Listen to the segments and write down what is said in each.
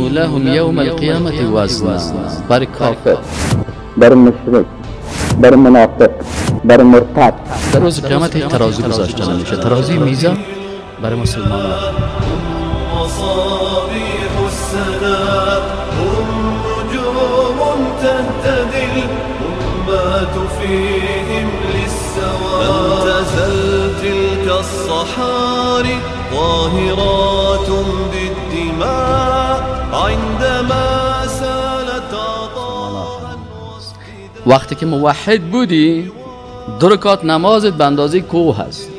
لهم یوم القیامت وزنا. بر کافر، بر مشرک، بر منافق، بر مرتد. در روز قیامت یک ترازو گذاشته نمیشه، ترازوی میزان برای مسلمانان. مصابيح السنة هم نجوم تهتدي الأمات فيهم للسواء. لم تزل تلك الصحاري طاهرات بالدماء عندما سالت عطاء. وقتی که موحد بودی دو رکعت نمازت به اندازه کوه هست.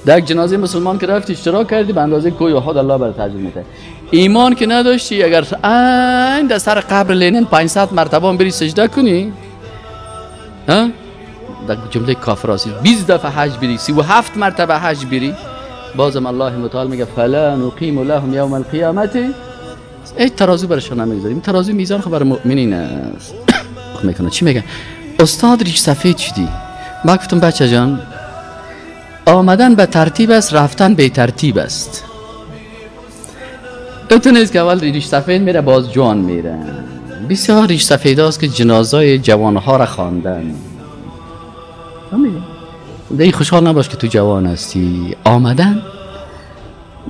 در جنازه مسلمان که رفتی اشتراک کردی به اندازه کوه احد الله برات اجر میده. ایمان که نداشتی اگر این در سر قبر لنین 500 مرتبه هم بری سجده کنی، ها، در جمله کافراسی 20 دفعه حج بری، 37 مرتبه حج بری، بازم الله متعال میگه فلا نقیم لهم یوم القیامت. ای ترازو برشان نمیگذاریم. ترازو میزان خب برای مؤمنین است. میکنه چی میگه؟ استاد ریش سفید شدی. ما گفتم بچه جان آمدن به ترتیب است، رفتن به ترتیب است. تو نیست که اول ریش سفید میره باز جوان میره. بسیار ریش سفید هاست که جنازای جوانها را خواندن. دی خوشحال نباش که تو جوان هستی. آمدن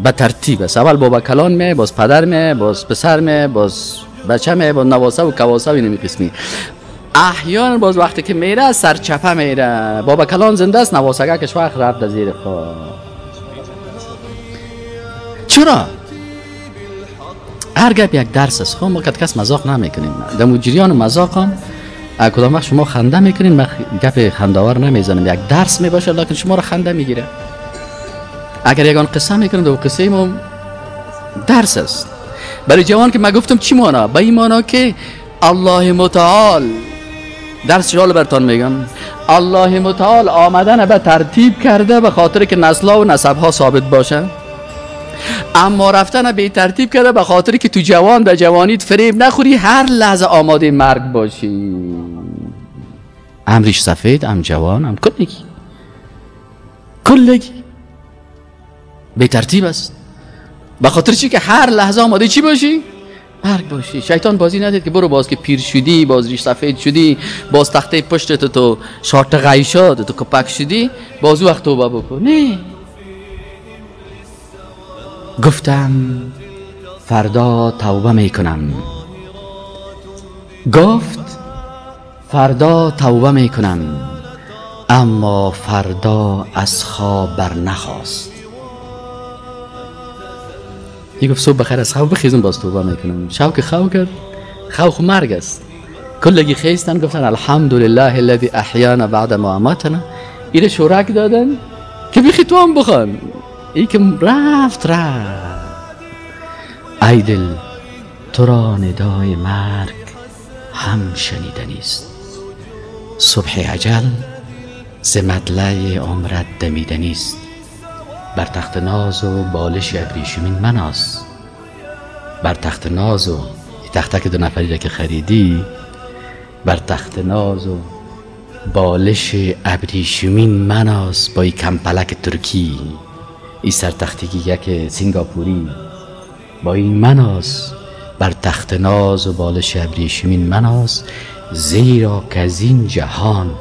به ترتیب است. اول بابا کلان می، باز پدر می، باز پسر می، باز بچه می، باز نواسه و کواسه و اینمی قسمی. احیانا باز وقتی که میره سرچپه میره. بابا کلان زنده است، نواسگه کش وقت رفت زیر خاک. چرا؟ هر گپ یک درس است. خب ما کس مذاق نمیکنیم. در جریان مذاق هم کدام وقت شما خنده میکنین، ما گپ خنده‌آور نمیزنم. یک درس میباشه لکن شما را خنده میگیره. اگر یگان قصه میکنیم در قصه ما درس است. برای جوان که ما گفتم چی مانا؟ به این مانا که الله متعال درس جال برتان میگم، الله متعال آمدن به ترتیب کرده به خاطر که نسل‌ها و نسب‌ها ثابت باشه، اما رفتن به ترتیب کرده به خاطر که تو جوان در جوانیت فریب نخوری، هر لحظه آماده مرگ باشی. هم ریش سفید، هم جوان، هم کلگی کلگی به ترتیب است. به خاطر چی که هر لحظه آماده چی باشی؟ مرگ باشی. شیطان بازی ندید که برو باز که پیر شدی، باز ریش سفید شدی، باز تخته پشت تو شارت غیشاد تو کپک شدی، باز وقت توبه بکن. نه، گفتم فردا توبه میکنم. گفت فردا توبه میکنم، اما فردا از خواب بر نخواست. یه گفت صبح بخیر از خواب بخیزم باز توبه میکنم. شب که خواب کرد، خواب مرگ است. کلگی خیستن گفتن الحمدلله الذی احیانا بعد ما اماتنا. ایره شورک دادن که بیخی تو هم بخوان. ای که رفت رفت. ای دل تو را ندای مرگ هم شنیده نیست. صبح عجل ز مطلع عمرت دمیده نیست. بر تخت ناز و بالش ابریشمین مناز. بر تخت ناز و تخته که دو نفری را که خریدی، بر تخت ناز و بالش ابریشمین مناز با این کمپلک ترکی، این سرتختگی یک سنگاپوری، با این مناز. بر تخت ناز و بالش ابریشمین مناز، زیرا که از این جهان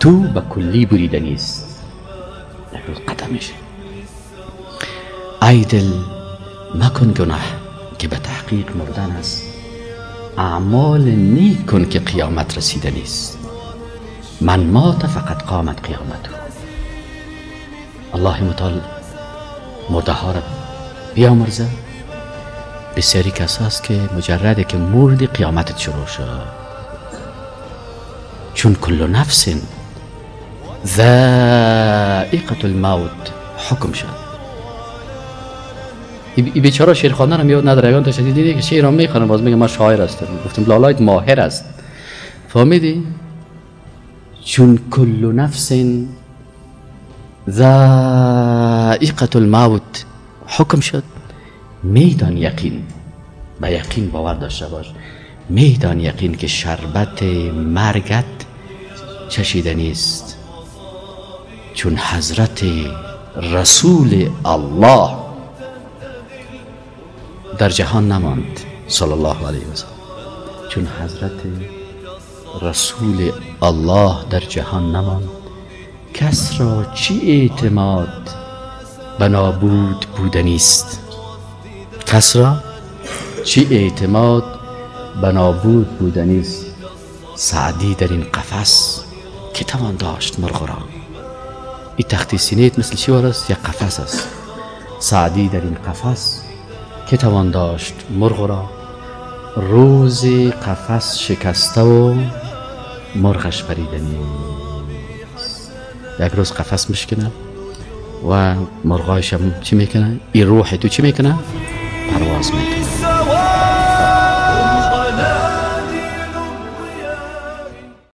تو به کلی بریده نیست. در روز قدم میشه. ای دل مکن گناه که به تحقیق مردن است، اعمال نیک کن که قیامت رسیده نیست. من مات فقط قامت قیامته. الله متعال مرده ها را بیامرزه. بسیاری کس هست که مجرده که مرد قیامتت شروع شد، چون کل نفس ذائقة الموت حکم شد. ای بیچاره شعر خواندن هم یاد نداره. یگان تا شدید دیدی که شعر هم میخوانم باز میگه من شاعر هستم. گفتم لالایت ماهر است. فهمیدی؟ چون کل نفس ذائقة الموت حکم شد. میدان یقین، به یقین باور داشته باش، میدان یقین که شربت مرگت چشیده نیست. چون حضرت رسول الله در جهان نماند. صلی الله علیه و سلم. چون حضرت رسول الله در جهان نماند، کس را چی اعتماد به نابود بودنیست؟ کس را چی اعتماد به نابود بودنیست؟ سعدی در این قفس که توان داشت مرغ را. این تختی سینیت مثل چی است؟ یک قفس است. سعدی در این قفس که توان داشت مرغ را، روز قفس شکسته و مرغش پریده نیست. یک روز قفس مشکنه و مرغایش هم چی میکنه؟ این روح تو چی میکنه؟ پرواز میکنه.